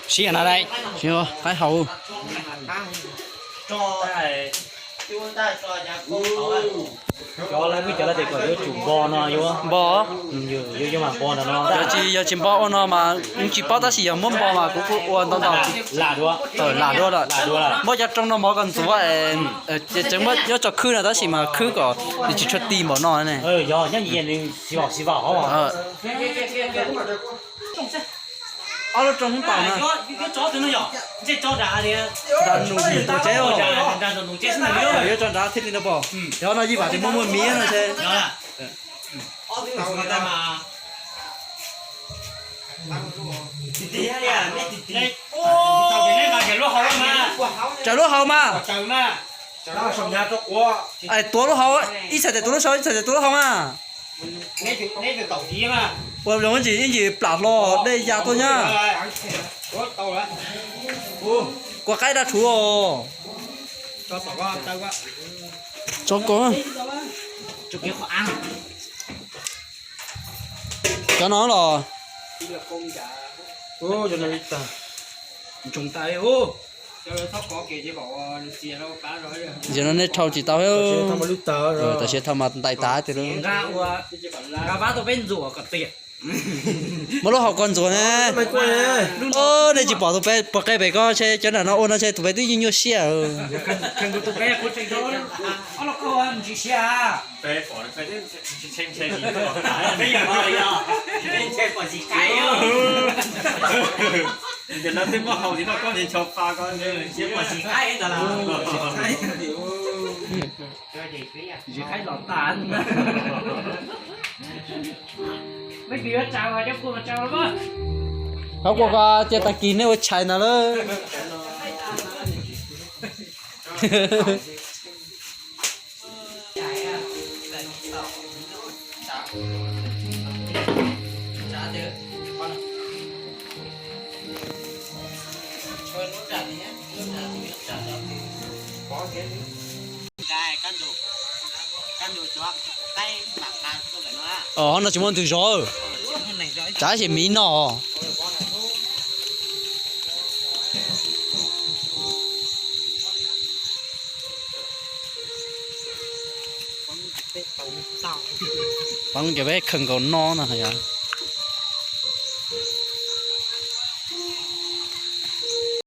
Siab na dai, qaib haus. Cov lawv kuj cov lawv tias kom yuav tsum npo no yuav npo. Yuav, yuav mas npo ntawm no. Yog tsis, yog tsis npo ua no mas kuv tsis paub, tab sis yog muab npo mas kuv kuj ua ntau ntau. Lam dua, lam dua lawm. Muab cov roob no mov kom ntxuav, ces tseem muab nyob tso khwb no, tab sis mas khwb kom nws tsis tshua ti npaum no ne. Ob lub roob hoob taus na. Nram nus mus tsev os. Yuav tso nrad thiaj li no pom. Yog no yij vam tias muaj muaj miv no ntshe. Tsaws lub hauv mas. Tuav lub hauv, ib txhais tes tuav lub hauv, ib txhais tes tuav lub hauv mas. Ua zoo ib ntsis, ib ntsis plam hlo dej ya tuaj nyab. Kua qaib dab rhuv os. Tso ko. Cov no los. Tam sim no nej thau tsis tau, tam sim thau mas ntais tas tiag. Muab lub hauv ko ntxuav ne. Nej tsis pom tus peb puas qe pem ko, ntshe cov nram no ua no ntshe tus peb twb yeej nyuaj siab. Hauv kua ko cia tag kis nej ua tshais ntag lawm. Os, no tsis muaj ntws zov, tsam ces miv no. Peb ces peb khaws nkaus no no yog.